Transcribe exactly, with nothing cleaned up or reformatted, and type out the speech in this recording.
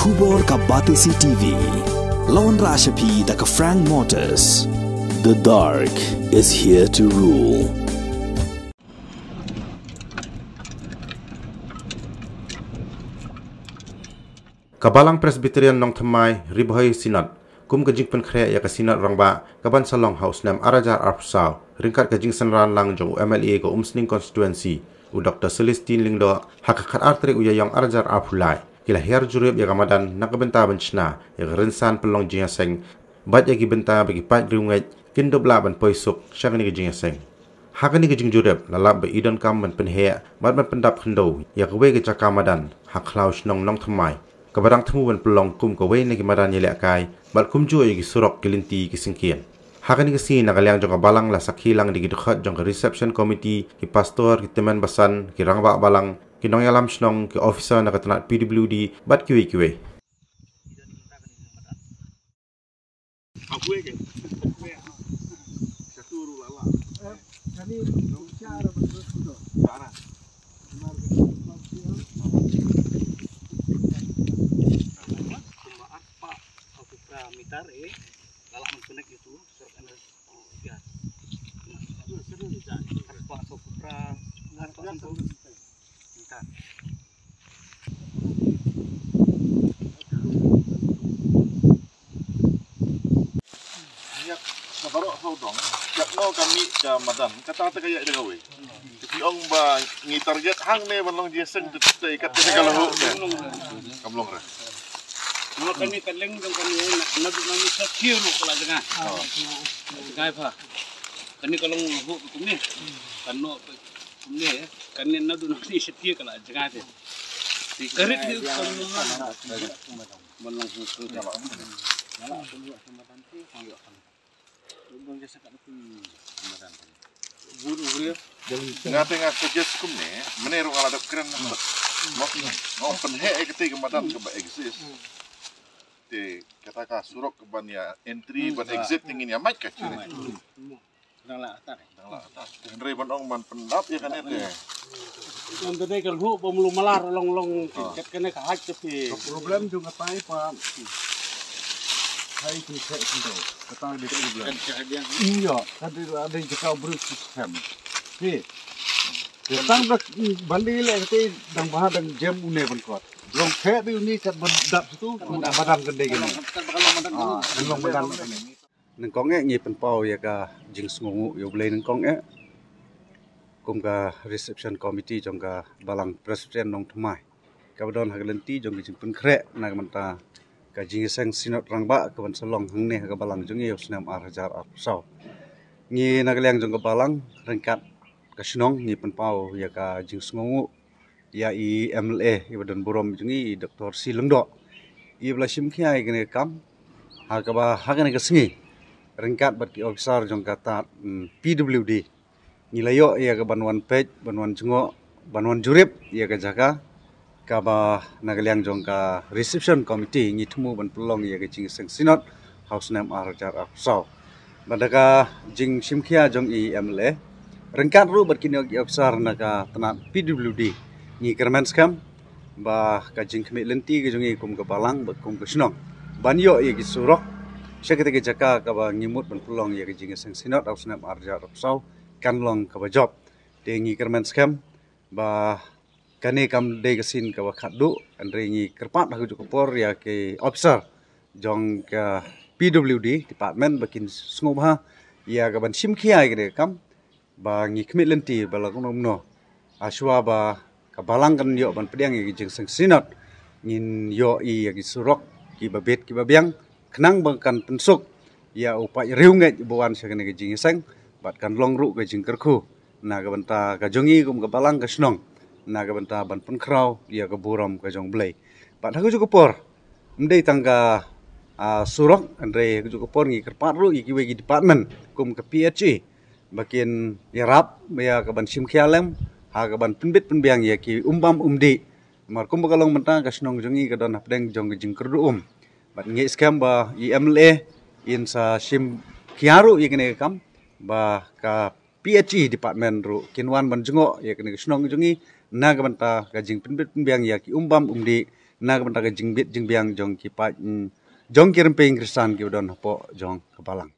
Khubor ka Batesi T V. La wanrah sha phi da ka Frank Motors. The dark is here to rule. Ka Balang Presbyterian Nongthymmai Ri Bhoi Synod, kum ka jingpynkhreh ïa ka Synod Rangbah kaban sa long ha u snem ar hajar arphew saw, ryngkat ka jingsynran lang jong u M L A ka Umsning Constituency, u Doktor Celestine Lyngdoh, ha ka khatar tarik u Ïaïong ar hajar arphew lai, ki la hiar jurip ïa ka madan na ka bynta ban shna ïa ka rynsan pynlong jingïaseng, bad ïa ki bynta ba ki paid riewngeit kin dup lah ban poi suk sha kane ka jingïaseng. Ha kane ka jingjurip, la lap ba i donkam ban pynheh bad ban pyndap khyndew ïa kawei ka jaka madan ha khlaw shnong Nongthymmai, kaba dang thmu ban pynlong kum kawei na ki madan ïalehkai bad kumjuh ïa ki surok, ki lynti, ki syngkien. Ha kane ka sngi, na ka liang jong ka Balang la sakhi lang da ki dkhot jong ka Reception Committee, ki pastor, ki tymmen basan, ki rangbah balang, ki nongïalam shnong, ki officer na ka tnat P W D bad kiwei kiwei. Kumba arphew saw mitar, eh, la lah ban connect ïa utu surok N H, oh, ïa. Arphew saw, arphew saw mitar. Ïa, ka baroh sawdong, katno ka mih ka madan, kata te ka ïaid da kawei. Te phi ong ba ngi target hangne ban long jingïaseng, te, te kat kane ka la huh te. Kam long re. Nga kane ka leng dong kane na, na, na, na, sa thiu ruh ka la jngai. Oh. Jngai pha. Kane ka long huh kumne. Kano kumne, kane na du na ni sa thiu ka la jngai te. Ka rit ni kam long. Ban long huh te. Nga te nga suggest kumne, mynne ruh nga la dep kren na. Mo, mo pynheh ïa kata ka madan kaba exist. Te kata ka surok ka ban ïa entry, ban exit, te ngin ïa mad ka shuh. Dang la attack. Dang la attack. Hynrei ban ong ban pyndap ïa kane te. Ym dei ka lhuh ba mlu malar long long kat kane ka haj te phi. Ka problem jong ka tai pa. Hai phi se phi do. Ka tai dei ka problem. Kan ka haj ïa. Ïa, ka dei la dei ka brut system. Phi. Ïa tang da ban dei le te dang ba dang jem une ban kot. Long khe dei une kat ban dap tu, ban dang kan dei kane. Kan ba long ban dang. Ah, kan long ban dang kane. Nyngkong eh ngi pynpaw ïa ka jingsngewnguh ïa U Blei nyngkong eh kum ka reception committee jong ka Balang Presbyterian Nongthymmai, kaba don ha ka lynti jong ka jingpynkhreh na ka bynta ka jingïaseng Synod Rangbah kaban sa long hangne ha ka Balang jong ngi ha u snem ar hajar arphew saw. Ngi na ka liang jong ka Balang ryngkat ka shnong ngi pynpaw ïa ka jingsngewnguh ïa i M L A iba don burom jong ngi, i Doktor C Lyngdoh, iba la shim khia ïa kane ka kam ha kaba ha kane ka sngi ryngkat bad ki officer jong ka tad, mm, P W D. Ngi la ïoh ïa ka ban wan peit, ban wan jngoh, ban wan jurip ïa ka jaka kaba na ka liang jong ka reception committee ngi thmu ban pynlong ïa ka jingïaseng Synod ha u snem ar hajar arphew saw. Bad da ka jingshim khia jong i M L A ryngkat ruh bad kine ki officer na ka tnat P W D, ngi kyrmen skhem ba ka jingkhmih lynti ka jong ngi kum ka Balang bad kum ka shnong ban ïoh ïa ki surok sha kata ka jaka kaba ngi mut ban pynlong ïa ka jingïaseng Synod ha u snem ar hajar arphew saw kan long kaba jop. Te ngi kyrmen skhem ba kane kam dei ka sien kaba khatduh, hynrei ngi kyrpad ha kajuh ka por ïa ki officer jong ka P W D department ba kin sngewbha ïa ka ban shim khia ïa kane ka kam, ba ngi khmih lynti ba la kumno kumno. Hashwa ba ka Balang kan ïoh ban pdiang ïa ki jingïaseng Synod, ngin ïoh ïa ki surok kiba bit kiba biang, khnang ba kan pynsuk ïa u paid riewngeit ba wan sha kane ka jingïaseng, bad kan long ruh ka jingkyrkhu na ka bynta ka jong ngi kum ka Balang ka shnong, na ka bynta ban pynkhraw ïa ka burom ka jong U Blei. Bad ha kajuh ka por, ym dei tang ka, ah, surok, hynrei ha kajuh ka por ngi kyrpad ruh ïa kiwei ki department kum ka P H E ba kin ïarap ïa ka ban shim khia lem ha ka ban pynbit pynbiang ïa ki um bam um dih. Namar kumba ka long mynta ka shnong jong ngi ka don hapdeng jong ka jingkyrduh um. Bad ngi ngeit skhem ba i M L A in sa shim khia ruh ïa kane ka kam ba ka P H E department ruh kin wan ban jngoh ïa kane ka shnong jong ngi na ka bynta ka jingpynbit pynbiang ïa ki um bam um dih, na ka bynta ka jingbit jingbiang jong ki paid, mm, jong ki rympei Khristan kiba don hapoh jong ka balang.